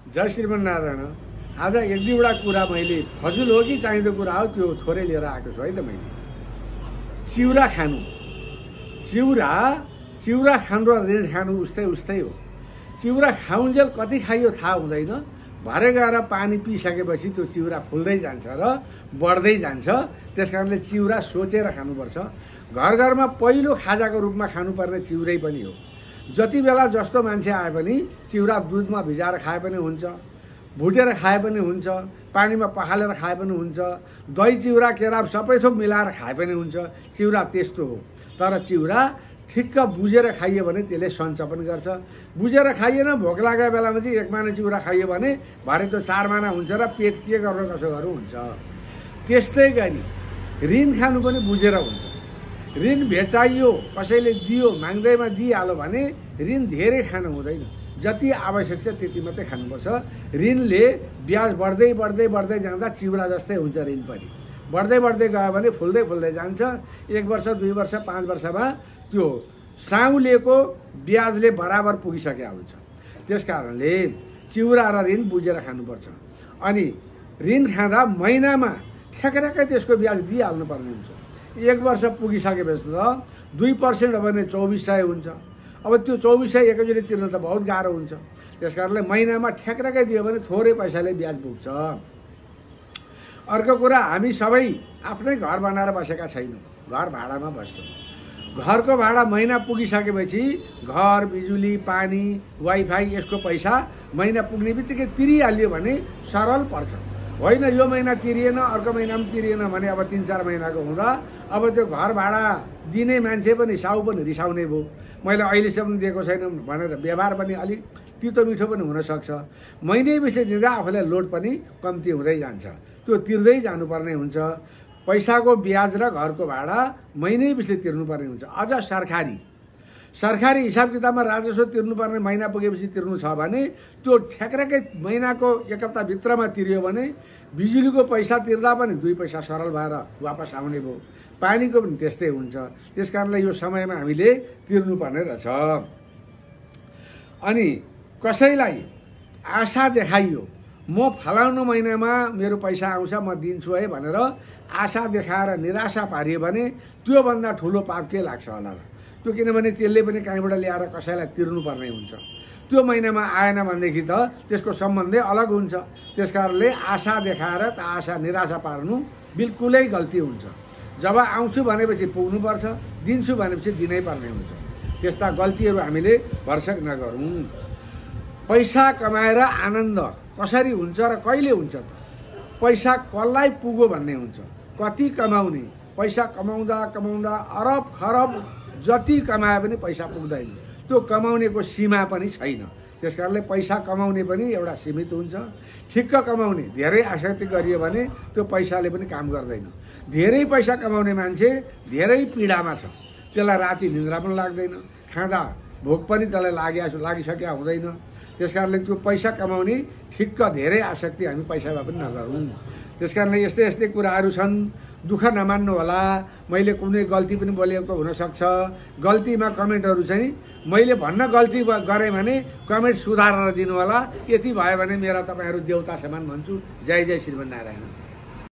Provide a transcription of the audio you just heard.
जय श्रीमन्नारायण। आज एक दुईवटा कुरा मैले फजुल हो कि चाहिँदो कुरा हो त्यो थोरै लिएर आएको छु है त। मैले चिउरा खानु, चिउरा खानु र ऋण खानु उस्तै उस्तै हो। चिउरा खाउन्जेल कति खाइयो थाहा हुँदैन, भरे गएर पानी पिइसकेपछि त्यो चिउरा फुल्दै जान्छ र बढ्दै जान्छ। त्यसकारणले चिउरा सोचेर खानुपर्छ। घर घरमा पहिलो खाजाको रूपमा खानुपर्ने चिउरै पनि हो। जति बेला जस्तो मान्छे आए पनि चिउरा दुधमा भिजाएर खाए पनि हुन्छ, भुटेर खाए पनि हुन्छ, पानीमा पखालेर खाए पनि हुन्छ, दही चिउरा केराव सबै थोक मिलाएर खाए पनि हुन्छ। चिउरा त्यस्तो हो। तर चिउरा ठिक्क बुझेर खाइयो भने त्यसले सञ्च पनि गर्छ। बुझेर खाइएन, भोक लागेको बेलामा चाहिँ एक माना चिउरा खाइयो भने भरे त्यो 4 माना हुन्छ र पेट के गर्नु कसो गर्नु हुन्छ। त्यस्तै गरी ऋण खानु पनि बुझेर हुन्छ। ऋण भेटाइयो, कसैले दियो, माग्दैमा दिइहाल्यो भने ऋण धेरै खानु हुँदैन। जति आवश्यक छ त्यति मात्रै खानुपर्छ। ऋणले ब्याज बढ्दै बढ्दै बढ्दै जाँदा चिउरा जस्तै हुन्छ। ऋण पनि बढ्दै बढ्दै गयो भने फुल्दै फुल्दै जान्छ। 1 वर्ष 2 वर्ष 5 वर्षमा त्यो साउलेको ब्याजले बराबर पुगिसकेको हुन्छ। त्यसकारणले चिउरा र ऋण बुझेर खानुपर्छ। अनि ऋण खाँदा महिनामा ठ्याक्कै त्यसको ब्याज दिइहाल्नु पर्ने हुन्छ। 1 वर्ष पुगिसकेपछि त 2% हो भने 2400 हुन्छ। अब त्यो 2400 एकैचोटि तिर्न त बहुत गाह्रो हुन्छ। त्यसकारणले महिनामा ठ्याक्कै दियो भने थोरै पैसाले ब्याज पुग्छ। अर्को कुरा, हामी सबै आफ्नै घर बनाएर बसेका छैनौँ, घर भाडामा बस्छौँ। घरको भाडा महिना पुगिसकेपछि घर, बिजुली, पानी, वाइफाई यसको पैसा महिना पुग्ने बित्तिकै तिरिहाल्यो भने सरल पर्छ। होइन यो महिना तिरिएन, अर्को महिना पनि तिरिएन भने अब 3-4 महिनाको हुँदा अब त्यो घर भाडा दिने मान्छे पनि साउ पनि रिसाउने भयो। मैले अहिलेसम्म दिएको छैन भनेर व्यवहार पनि अलिक तितो मिठो पनि हुनसक्छ। महिनै पछि दिँदा आफूलाई लोड पनि कम्ती हुँदै जान्छ। त्यो तिर्दै जानुपर्ने हुन्छ। पैसाको ब्याज र घरको भाडा महिनै पछि तिर्नुपर्ने हुन्छ। अझ सरकारी हिसाब किताबमा राजस्व तिर्नुपर्ने महिना पुगेपछि तिर्नु छ भने त्यो ठ्याक्कै महिनाको 1 हप्ताभित्रमा तिर्यो भने बिजुलीको पैसा तिर्दा पनि 2 पैसा सरल भएर वापस आउने भयो। पानीको पनि त्यस्तै हुन्छ। त्यसकारणले यो समयमा हामीले तिर्नुपर्ने रहेछ। अनि कसैलाई आशा देखाइयो, म फलाउनु महिनामा मेरो पैसा आउँछ म दिन्छु है भनेर आशा देखाएर निराशा पारियो भने त्योभन्दा ठुलो पाप के लाग्छ होला र। त्यो किनभने त्यसले पनि कहीँबाट ल्याएर कसैलाई तिर्नुपर्ने हुन्छ। त्यो महिनामा आएन भनेदेखि त त्यसको सम्बन्धै अलग हुन्छ। त्यसकारणले आशा देखाएर त आशा निराशा पार्नु बिल्कुलै गल्ती हुन्छ। जब आउँछु भनेपछि पुग्नुपर्छ, दिन्छु भनेपछि दिनै पर्ने हुन्छ। त्यस्ता गल्तीहरू हामीले भरसक नगरौँ। पैसा कमाएर आनन्द कसरी हुन्छ र कहिले हुन्छ त? पैसा कसलाई पुग्यो भन्ने हुन्छ। कति कमाउने, पैसा कमाउँदा कमाउँदा अरब खरब जति कमाए पनि पैसा पुग्दैन। त्यो कमाउनेको सीमा पनि छैन। त्यसकारणले पैसा कमाउने पनि एउटा सीमित हुन्छ। ठिक्क कमाउने, धेरै आसक्ति गरियो भने त्यो पैसाले पनि काम गर्दैन। धेरै पैसा कमाउने मान्छे धेरै पीडामा छ। त्यसलाई राति निन्द्रा पनि लाग्दैन, खाँदा भोक पनि त्यसलाई लागिसकेका हुँदैन। त्यसकारणले त्यो पैसा कमाउने ठिक्क धेरै आसक्ति हामी पैसामा पनि नगरौँ। त्यसकारणले यस्तै कुराहरू छन्। दुःख नमान्नु होला। मैले कुनै गल्ती पनि बोलेको हुनसक्छ। गल्तीमा कमेन्टहरू चाहिँ मैले भन्न गल्ती गरेँ भने कमेन्ट सुधारेर दिनु होला। यति भयो भने मेरा तपाईँहरू देउता समान भन्छु। जय जय श्रीमन्नारायण।